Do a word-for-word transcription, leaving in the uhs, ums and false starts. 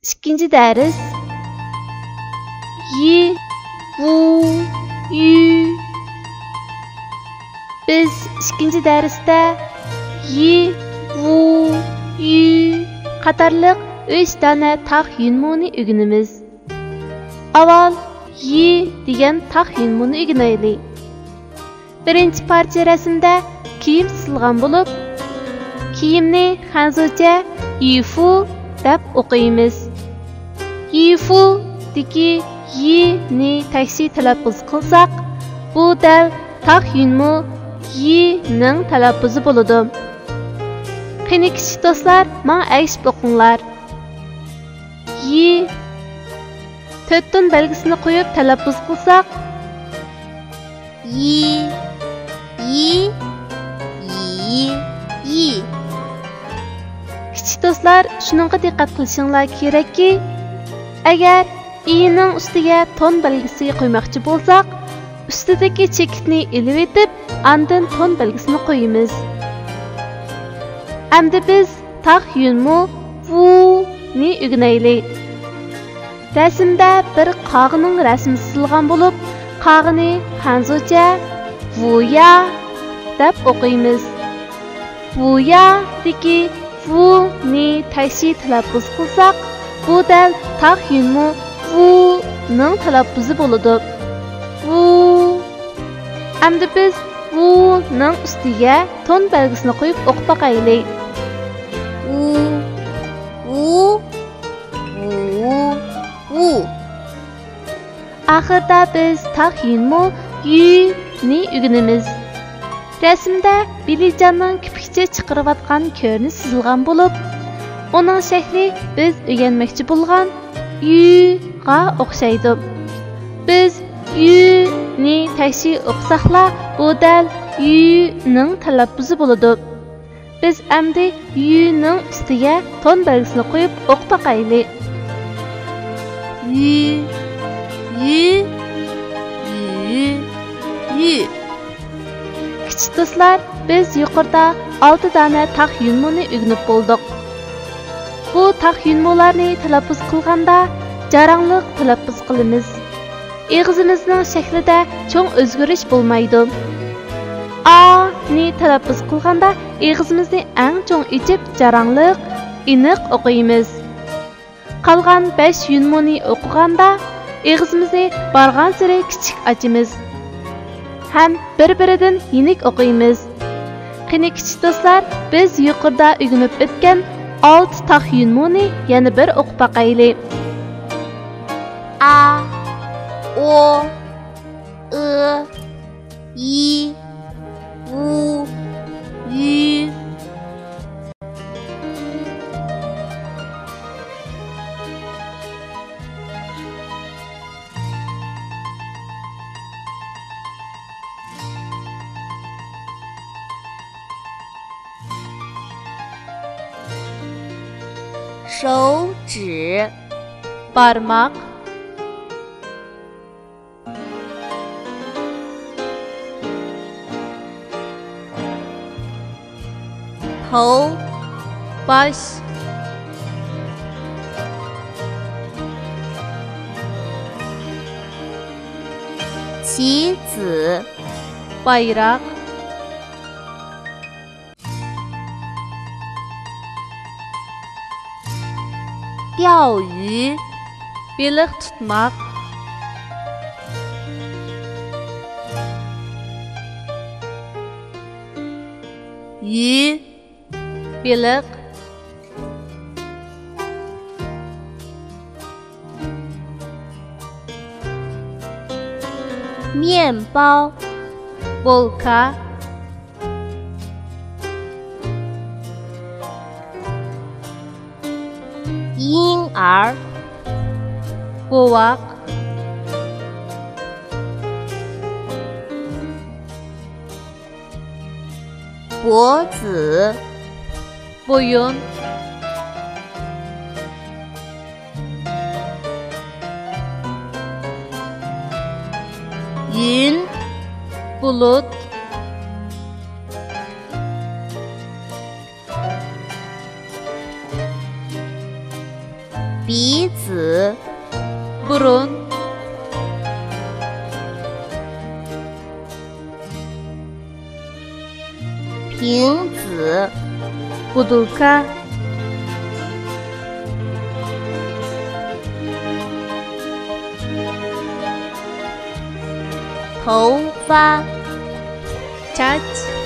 ئىككىنچى دەرس. ي، ۋۇ، يۈ. بىز ئىككىنچى دەرستە ي، ۋۇ، يۈ قاتارلىق ئۈچ دانە تاق يۇنمۇنى ئۆگىنىمىز. ئاۋۋال ي دېگەن تاق يۇنمۇنى ئۆگىنەيلى. بىرىنچى پارچە رەسىمدە كىيىم سىزىلغان بولۇپ، كىيىمنى خەنزۇچە يۈفۇ دەپ ئوقۇيمىز. يۈفۇدىكى ي نى تەكشى تەلەپپۇز قىلساق، بۇ دەل تاق يۇنمۇ ي نىڭ تەلەپپۇزى بولىدۇ. قېنى، كىچىك دوستلار، ماڭا ئەگىشىپ ئوقۇڭلار. ي. تۆت تون بەلگىسىنى قويۇپ تەلەپپۇز قىلساق، يى، يى، يى، يى. كىچىك دوستلار، شۇنىڭغا دىققەت قىلىشىڭلار كېرەككى، ئەگەر ئىنىڭ ئۈستىگە تون بەلگىسى قويماقچى بولساق، ئۈستىدىكى چېكىتنى ئېلىۋېتىپ، ئاندىن تون بەلگىسىنى قويىمىز. ئەمدى بىز تاق يۇنمۇ ۋۇ نى ئۆگىنەيلى. رەسىمدە بىر قاغىنىڭ رەسىمى سىزىلغان بولۇپ، قاغىنى خەنزۇچە ۋۇيا دەپ ئوقۇيمىز. ۋۇيادىكى ۋۇ نى تەكشى تەلەپپۇز قىلساق، بۇ دەل تاق يۇنمۇ ۋۇ نىڭ تەلەپپۇزى بولىدۇ. ۋۇ. ئەمدى بىز ۋۇ نىڭ ئۈستىگە تون بەلگىسىنى قويۇپ ئوقۇپ باقايلى. ۋۇ، ۋۇ، ۋۇ، ۋۇ. ئاخىردا بىز تاق يۇنمۇ يۈ نى ئۆگىنىمىز. رەسىمدە بىلىجاننىڭ كىپىكچە چىقىرىۋاتقان كۆرۈنۈشى سىزىلغان بولۇپ، ئۇنىڭ شەكلى بىز ئۆگەنمەكچى بولغان يۈ غا ئوخشايدۇ. بىز يۈ نى تەكشى ئوقۇساقلا، بۇ دەل يۈ نىڭ تەلەپپۇزى بولىدۇ. بىز ئەمدى يۈ نىڭ ئۈستىگە تون بەلگىسىنى قويۇپ ئوقۇپ باقايلى. يۈ، يۈ، يۈ، يۈ. كىچىك دوستلار، بىز يۇقىرىدا ئالتە دانە تاق يۇنمۇنى ئۆگىنىپ بولدۇق. بۇ تاق يۇنمۇلارنى تەلەپپۇز قىلغاندا جاراڭلىق تەلەپپۇز قىلىمىز. ئېغىزىمىزنىڭ شەكلىدە چوڭ ئۆزگىرىش بولمايدۇ. ئا نى تەلەپپۇز قىلغاندا ئېغىزىمىزنى ئەڭ چوڭ ئېچىپ جاراڭلىق، ئېنىق ئوقۇيمىز. قالغان بەش يۇنمۇنى ئوقۇغاندا ئېغىزىمىزنى بارغانسېرى كىچىك ئاچىمىز ھەم بىر-بىرىدىن يېنىك ئوقۇيمىز. قېنى كىچىك دوستلار، بىز يۇقىرىدا ئۆگىنىپ ئۆتكەن ئالتە تاق يۇنمۇنى يەنە بىر ئوقۇپ باقايلى. ئا، ئو، ئى، يى، ۋۇ، يۈ. 手指. بارماق. 头. باش. 旗子. بايراق. 钓鱼. بېلىق تۇتماق. 鱼. بېلىق. 面包. بولكا. 婴儿. بوۋاق. 脖子. بويۇن. 云. بۇلۇت. 鼻子、 بۇرۇن. 瓶子、 بوتۇلكا. 头发、 چاچ.